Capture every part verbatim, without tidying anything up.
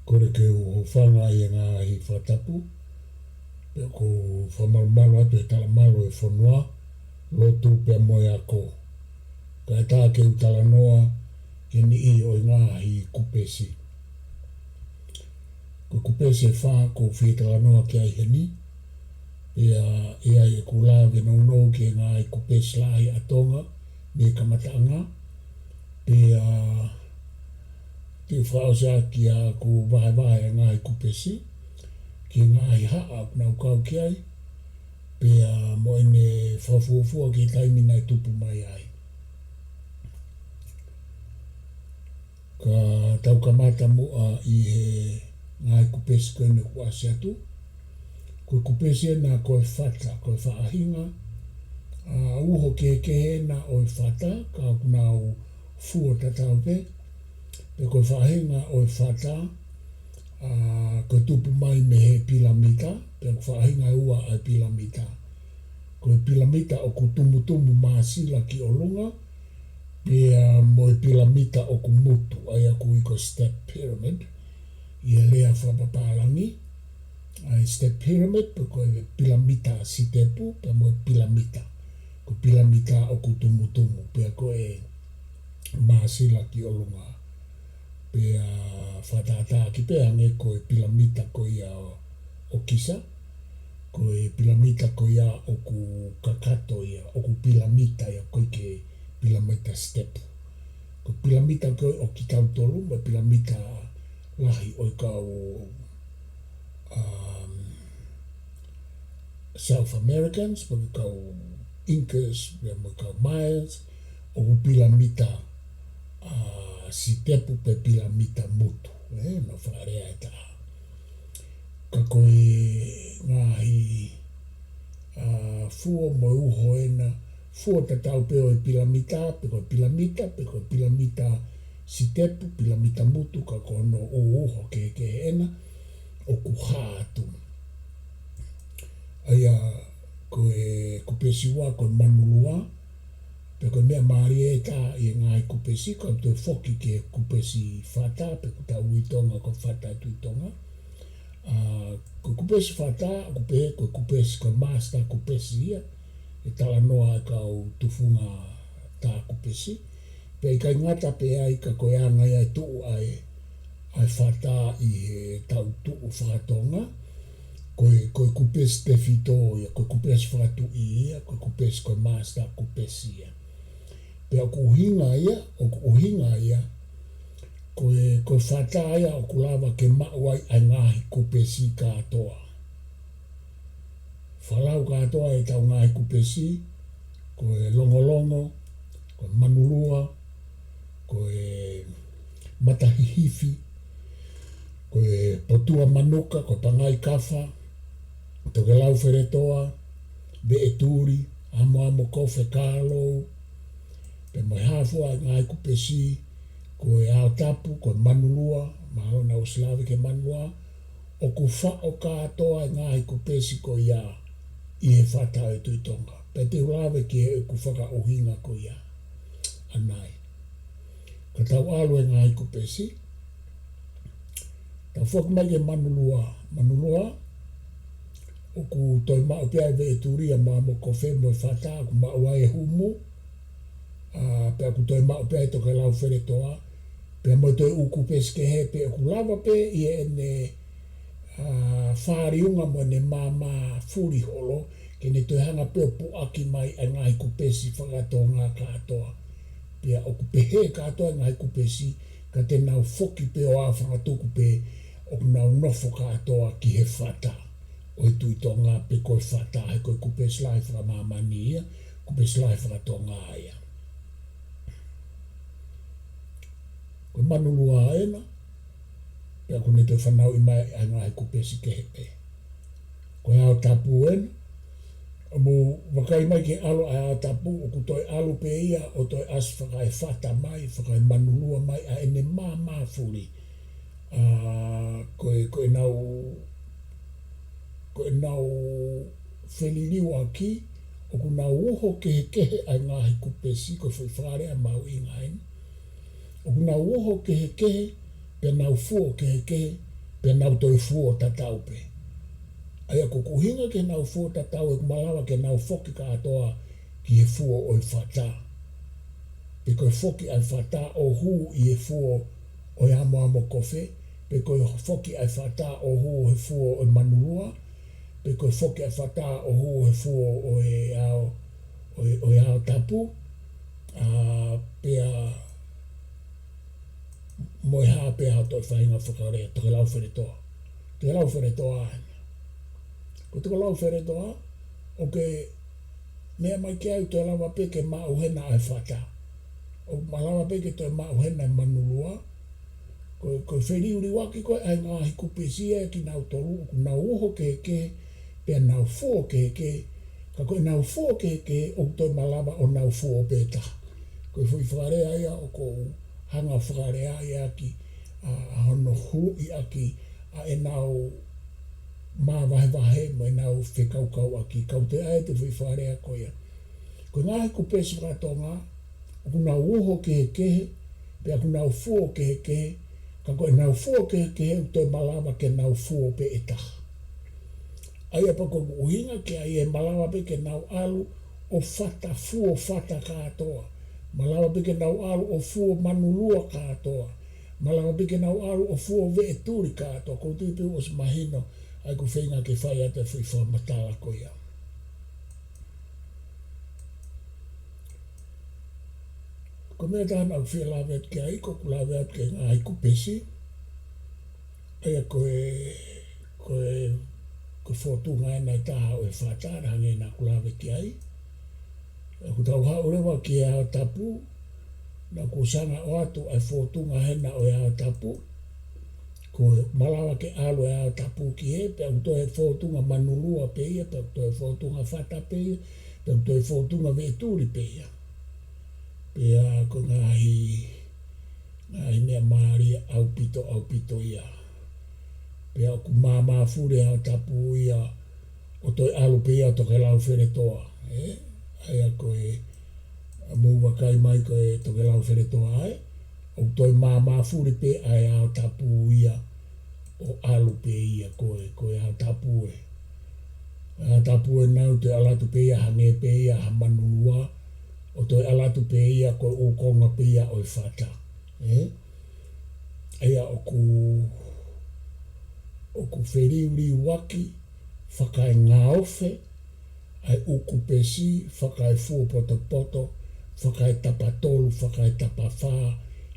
Kole ke u hūfanga ʻi he ngaahi fakatapu, pea ʻoku ou fakamalumalu atu he talamalu ʻo e fonua, lotu pea mo e ako. Kae ʻatā ke u talanoa ki he niʻihi ʻo e ngaahi kupesi. Ko e kupesi ʻe fā ʻoku ou fie talanoa ki ai heni, pea ʻe ʻi ai ʻeku lave nounou ki he ngaahi kupesi lahi ʻa Tonga mei he kamataʻanga, pea te u fakaʻosi ʻaki ʻeku vahevahe ʻa e ngaahi kupesi ki he ngaahi haʻa ʻoku nau kau ki ai, pea mo ʻene fakafuofua ki he taimi naʻe tupu mai ai. Ka tau kamata muʻa ʻi he ngaahi kupesi ko eni kuo ʻasi atu. Ko e kupesi ena ko e fata, ko e faʻahinga, ʻa, uho kehekehe ena ʻo e fata, ka ʻoku nau fuo tatau pē. Pea ko e faʻahinga ʻo e fata, ʻa, ko e tupu mai mei he pilamita, pea ko e faʻahinga ʻe ua ʻa e pilamita. Ko e pilamita ʻoku tumutumu māsila ki ʻolunga, pea mo e pilamita ʻoku mutu, ʻa ia ʻoku ui ko e step pyramid ʻi he lea fakapapālangi. ʻA e step pyramid, pe ko e pilamita sitepu, pea mo e pilamita. Ko e pilamita ʻoku tumutumu, pea ko e māsila ki ʻolunga. Pea fakatātā ki pē hangē ko e pilamita ko ia ʻo, ʻo Kisa, ko e pilamita ko ia ʻoku kakato ia, ʻoku pilamita ia, ʻoku ʻikai ke pilamita sitepu. Ko e pilamita ko ia ʻo kitautolu, mo e pilamita lahi ʻo e kau, um, South Americans, mo e kau Incas, pea mo e kau Mayans, ʻoku pilamita, ʻa, sitepu pe pilamita mutu, ē, ʻenau fakalea ʻe taha. Ka ko e ngaahi, ʻa, fuo mo e uho ena, fuo tatau pē ʻo e pilamita, pe ko e pilamita, pe ko e pilamita sitepu, pilamita mutu, ka ko hono uho kehekehe ena, ʻoku hā atu. ʻA ia ko e kupesi ua, ko e manulua, pea ko e meʻa mālie ʻe taha ʻi he ngaahi kupesi, ka ʻoku toe foki ki he kupesi fata, pe ʻoku tau ui ʻi Tonga ko e fata ʻi Tonga. ʻA, ko e kupesi fata, ʻoku pehē ko e kupesi, ko e master kupesi ia, ʻe talanoa ʻa e kau tufunga tā kupesi. Pea ʻikai ngata pē ai ka ko e anga ia ʻe tuʻu ai ʻa e fata ʻi he tau tuʻu faka-Tonga, ko e, ko e kupesi tefito ia, ko e kupesi fakatuʻi ia, ko e kupesi ko e master kupesi ia. Pea ʻoku ʻuhinga ia, ʻoku ʻuhinga ia, ko e, ko e fata ia ʻoku lava ke maʻu ai ʻa e ngaahi kupesi kātoa. Fakalau kātoa ʻetau ngaahi kupesi, ko e longolongo, ko e manulua, ko e matahihifi, ko e potua manuka, ko e pangai kafa, tokelau feletoa, veʻetuli, amoamo kofe, kālou, pea mo e hā fua ʻa e ngaahi kupesi, ko e aotapu, ko e manulua, mahalo naʻa ku ʻosi lave ki he manulua, ʻoku faʻo kātoa ʻa e ngaahi kupesi ko ia ʻi he fata ʻo e Tuʻi Tonga. Pea te u lave ki heʻeku fakaʻuhinga ko ia. ʻAnai. Ka tau ʻalu he ngaahi kupesi. Tau foki mai ki he manulua. Manulua, ʻoku toe maʻu pē ʻa e veʻetuli, amoamo kofe mo e fata, ʻoku maʻu ai e humu, ʻa, pea ʻoku toe maʻu pē ʻa e tokelau feletoa, pea mo e toe ʻū kupesi kehe pē ʻoku lava pē ʻi heʻene, ʻa, fāliunga mo ʻene maama fuli holo, ke ne toe hanga pē ʻo puʻaki mai ʻa e ngaahi kupesi faka-Tonga kātoa. Pea ʻoku pehē kātoa ʻa e ngaahi kupesi, ka te nau foki pē ʻo ʻā fakatuku pē ʻoku nau nofo kātoa ki he fata ʻo e Tuʻi Tonga pe ko e fata, he ko e kupesi lahi fakamāmani ia, kupesi lahi faka-Tonga ia. Ko e manulua ena, pea ʻoku ne toe fanauʻi mai ʻa e ngaahi kupesi kehe pē. Ko e aotapu ena, ʻo mou vakai mai ki he ʻalu ʻa e aotapu, ʻoku toe ʻalu pē ia ʻo toe ʻasi fakaefata mai, fakaemanulua mai ʻa ʻene maama fuli. ʻA, ko e, ko ʻenau, ko ʻenau feliliuaki, ʻoku nau uho kehekehe ʻa e ngaahi kupesi, ko e foʻi fakalea mahuʻinga eni. ʻOku nau uho kehekehe, pea nau fuo kehekehe, Pea nau toe fuo tatau pē. ʻA ia ko ʻeku ʻuhinga ki heʻenau fuo tatau, ʻoku malava ke nau foki kātoa ki he fuo ʻo e fata. Pe ko e foki ʻa e fata ʻo hū ʻi he fuo ʻo e amoamo kofe, pe ko e foki ʻa e fata ʻo hū he fuo ʻo e manulua, pe ko e foki ʻa e fata ʻo hū he fuo ʻo e ao, ʻo e, ʻo e ao tapu, ʻa, pea mo e hā pē ha toe faʻahinga fakalea, Tokelau Feletoa. Tokelau Feletoa ena. Ko Tokelau Feletoa, ʻoku ke meʻa mai ki ai, toe lava pē ke maʻu hena ʻa e fata. ʻOku malava pē ke toe maʻu hena e manulua. Ko, ko e feliuliuaki ko ē ʻa e ngaahi kupesi ia kinautolu, ʻoku nau uho kehekehe, pea nau fuo kehekehe, ka ko ʻenau fuo kehekehe, ʻoku toe malava ʻo nau fuo pē taha. Ko e foʻi fakalea ia ʻoku ou hanga ʻo fakalea ia ki, ʻa, ʻa hono huluʻi ʻaki ʻa ʻenau māvahevahe mo ʻenau fekaukauʻaki, ka ʻoku toe ʻi ai e foʻi fakalea ko ia. Ko e ngaahi kupesi faka-Tonga, ʻoku nau uho kehekehe, pea ʻoku nau fuo kehekehe, ka ko ʻenau fuo kehekehe ʻoku toe malava ke nau fuo pē ʻe taha. ʻA ia pea ko ʻeku ʻuhinga ki ai, ʻe malava pē ke nau ʻalu ʻo fata, fuo fata kātoa. Malava pē ke nau ʻalu ʻo fuo manulua kātoa. Malava pē ke nau ʻalu ʻo fuo veʻetuli kātoa. ʻOku ou tui pē ʻoku ʻosi mahino ai ʻeku feinga ke fai atu e foʻi fakamatala ko ia. Ko e meʻa ʻe taha naʻa ku fie lave atu ki ai, ko ʻeku lave atu ki he ngaahi kupesi. ʻA ia ko e, ko e, ko e fōtunga ena ʻe taha ʻo e fata, hangē naʻa ku lave ki ai. ʻOku tau haʻu leva ki he ao tapu, naʻa ku ʻosi hanga ʻo ʻoatu ʻa e fōtunga hena ʻo e ao tapu. Ko e malava ke ʻalu e ao tapu ki hē, pea ʻoku toe fōtunga manulua pē ia, pea ʻoku toe fōtunga fata pē ia, pea ʻoku toe fōtunga veʻetuli pē ia. Pea ko e ngaahi, ngaahi meʻa mālie ʻaupito, ʻaupito ia. Pea ʻoku māmāfuli e ao tapu ia ʻo toe ʻalu pē ia ʻo Tokelau Feletoa, ē? ʻA ia ko e, mou vakai mai ko e Tokelau Feletoa ē, ʻoku toe māmāfuli pē ʻa e ao tapu ia ʻo ʻalu pē ia ko e, ko e ao tapu ē. Ao tapu ē nau toe ʻalu atu pē ia hangē pē ia ha manulua, ʻo toe ʻalu atu pē ia ko e ʻū konga pē ia ʻo e fata, ē? ʻA ia ʻoku, ʻoku feliuliuaki, fakaengaofe ʻa e ʻū kupesi, fakaefuopotopoto, fakaetapatolu, fakaetapafā,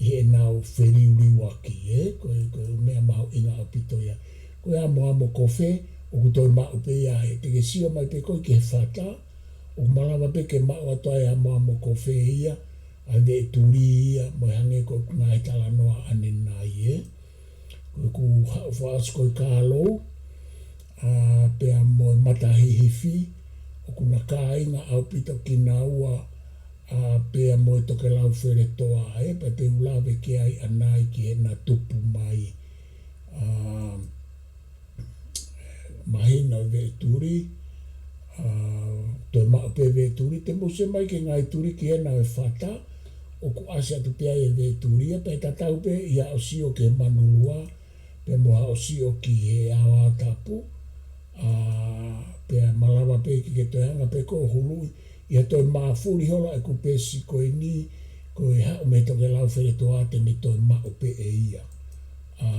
ʻi heʻenau feliuliuaki, ē? Ko e, ko e meʻa mahuʻinga ʻaupito ia. Ko e amoamo kofe, ʻoku toe maʻu pē ia he, te ke sio mai pē koe ki he fata, ʻoku malava pē ke maʻu atu ʻa e amoamo kofe ia, ʻa e veʻetuli ia, mo e hangē ko ʻeku ngaahi talanoa ʻanenai, ē? Ko ʻeku haʻu fakaʻosi ko e Kalou, ʻa, pea mo e Matahihifi, ʻoku na kāinga ʻaupito kinaua, ʻa, pea mo e Tokelau Feletoa, ē, pea te u lave ki ai ʻanai ki heʻena tupu mai, ʻa, mahino e veʻetuli, ʻa, toe maʻu pē veʻetuli, te mou sio mai ki he ngaahi tuli ki hena ʻo e fata, ʻoku ʻasi atu pē ai e veʻetuli ia, pea tatau pē ʻi haʻo sio ki he manulua, pea mo haʻo sio ki he aoao tapu, ʻa, pea malava pē ke ke toe hanga pē koe ʻo huluʻi, ʻi ha toe māfuli holo e kupesi ko eni, ko e haʻu mei he Tokelau Feletoa te ne toe maʻu pē ʻe ia. ʻA,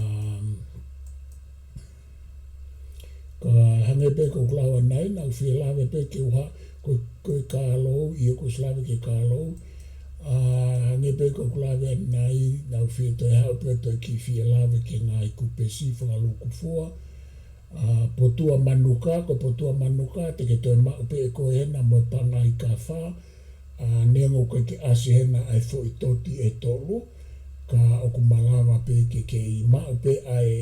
Ka hangē pē ko ʻeku lau ʻanai, naʻa ku fie lave pē ke u ha-, ko, ko e Kalou, ʻio kuo ʻosi lave ki he Kalou. ʻA, hangē pē ko ʻeku lave ʻanai, naʻa ku fie toe haʻu pē toe kiʻi fie lave ki he ngaahi kupesi fakalūkufua. ʻA, Potua Manuka, ko Potua Manuka, te ke toe maʻu pē ʻe koe hena mo e Pangai Kafa. ʻA, neongo ʻoku ʻikai ke ʻasi hena ʻa e foʻi toti ʻe tolu, ka ʻoku malava pē ke kei maʻu pē ʻa e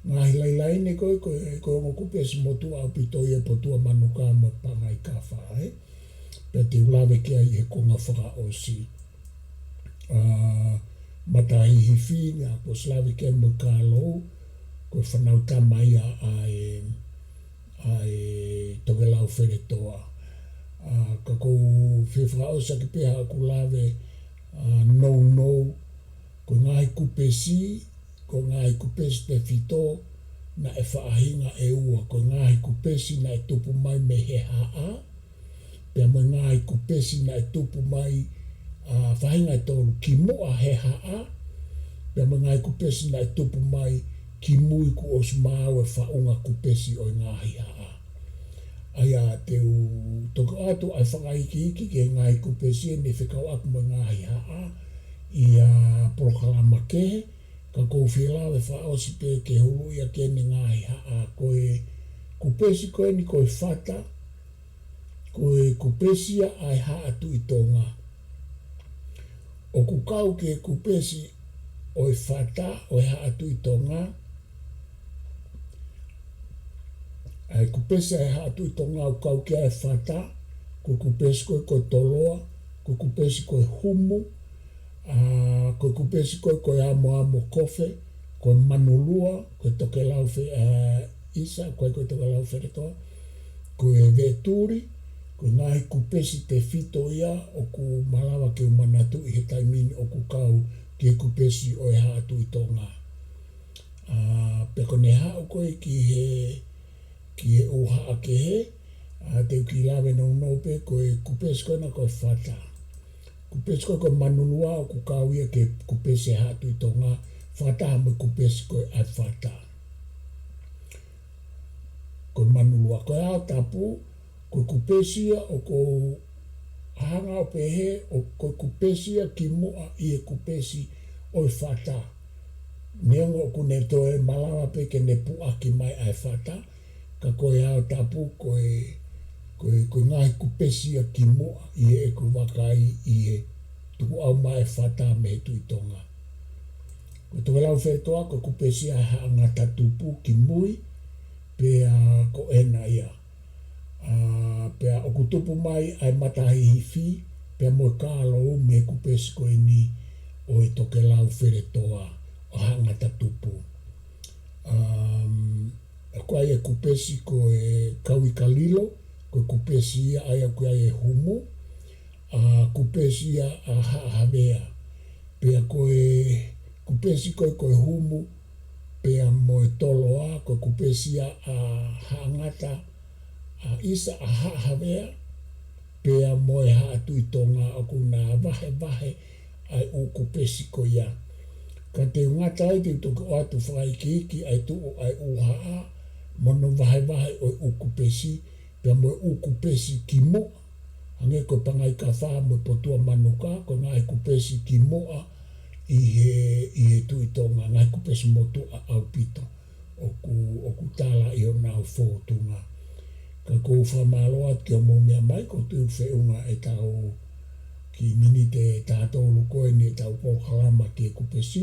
ngaahi lailaine ko ē, ko e, ko e ongo kupesi motuʻa ʻaupito ia, Potua Manuka mo e Pangai Kafa, ē? Pea te u lave ki ai he konga fakaʻosi. ʻA, Matahihifi, naʻa ku ʻosi lave ki ai mo e Kalou, ko e fānau tama ia ʻa e, ʻa e Tokelau Feletoa. ʻA, ka ʻoku ou fie fakaʻosi ʻaki pē haʻaku lave, ʻa, nounou, ko e ngaahi kupesi, ko e ngaahi kupesi tefito, naʻe faʻahinga ʻe ua, ko e ngaahi kupesi naʻe tupu mai mei he haʻa, pea mo e ngaahi kupesi naʻe tupu mai, ʻa, faʻahinga ʻe tolu, kimuʻa he haʻa, pea mo e ngaahi kupesi naʻe tupu mai kimui kuo ʻosi maau e faʻunga kupesi ʻo e ngaahi haʻa. ʻA ia te u toki ʻoatu ʻa e fakaikiiki ki he ngaahi kupesi ʻe ne fekauʻaki mo e ngaahi haʻa ʻi ha polokalama kehe, ka ʻoku ou fie lave fakaʻosi pē ke huluʻi ʻaki eni e ngaahi haʻa. Ko e kupesi ko eni ko e fata, ko e kupesi ia ʻa e Haʻa Tuʻi Tonga. ʻOku kau ki he kupesi ʻo e fata ʻo e Haʻa Tuʻi Tonga, ʻa e kupesi ʻa e Haʻa Tuʻi Tonga ʻoku kau ki ai e fata, ko e kupesi ko ē ko e toloa, ko e kupesi ko e humu, ʻa, ko e kupesi ko ē ko e amoamo kofe, ko e manulua, ko e tokelau fe-, ʻa, ʻisa, ko e, ko e tokelau feletoa, ko e veʻetuli, ko e ngaahi kupesi tefito ia ʻoku malava ke u manatuʻi he taimi ni ʻoku kau ki he kupesi ʻo e Haʻa Tuʻi Tonga. ʻA, pea ko ʻene haʻu ko ē ki he, ki he ʻū haʻa kehe, ʻa, te u kiʻi lave nounou pē ko e kupesi ko ena ko e fata. Kupesi ko ē ko e manulua ʻoku kau ia ki he kupesi ʻa e Haʻa Tuʻi Tonga, fakataha mo e kupesi ko ē ʻa e fata. Ko e manulua. Ko e Ao Tapu, ko e kupesi ia ʻoku ou hanga ʻo pehē ʻoku, ko e kupesi ia kimuʻa ʻi he kupesi ʻo e fata. Neongo ʻoku ne toe malava pē ke ne puʻaki mai ʻa e fata, ka ko e Ao Tapu ko e, ko e, ko e ngaahi kupesi ia kimuʻa ʻi heʻeku vakai ʻi he tukuʻau mai e fata mei he Tuʻi Tonga. Ko e tokelau feletoa ko e kupesi ʻa e Haʻa Ngata Tupu kimui, pea ko ena ia. ʻA, pea ʻoku tupu mai ʻa e Matahihifi, pea mo e Kalou mei he kupesi ko eni ʻo e tokelau feletoa ʻo Haʻa Ngata Tupu. Um, ko e kupesi ko e Kauikalilo, ko e kupesi ia ʻa ia ʻoku ʻi ai e humu, ʻa, kupesi ia ʻa Haʻa Havea. Pea ko e kupesi ko ē ko e humu, pea mo e toloa, ko e kupesi ia ʻa Haʻa Ngata, ʻa, ʻisa ʻa Haʻa Havea, pea mo e Haʻa Tuʻi Tonga ʻoku na vahevahe ʻa e ʻū kupesi ko ia. Ka te u ngata ai te u toki ʻoatu fakaikiiki ʻa e tuʻu ʻa e ʻū haʻa, mo hono vahevahe ʻo e ʻū kupesi, pea mo e ʻū kupesi kimuʻa. Hangē ko e Pangaikafā mo e Potua Manuka, ko e ngaahi kupesi kimuʻa ʻi he, ʻi he Tuʻi Tonga, ngaahi kupesi motuʻa ʻaupito ʻoku, ʻoku tala ʻi honau fōtunga. Ka ʻoku ou fakamālō atu ki hoʻomou meʻa mai, ʻoku ou tui ʻoku feʻunga ʻetau kiʻi miniti ʻe taha tolu ko eni ʻetau polokalama ki he kupesi.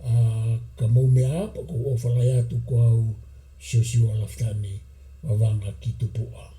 ʻA, ka mou meʻa ā, pea ʻoku ou ʻofa lahi atu, ko au Siosiua Lafitani, Vavanga ki Tupuʻa.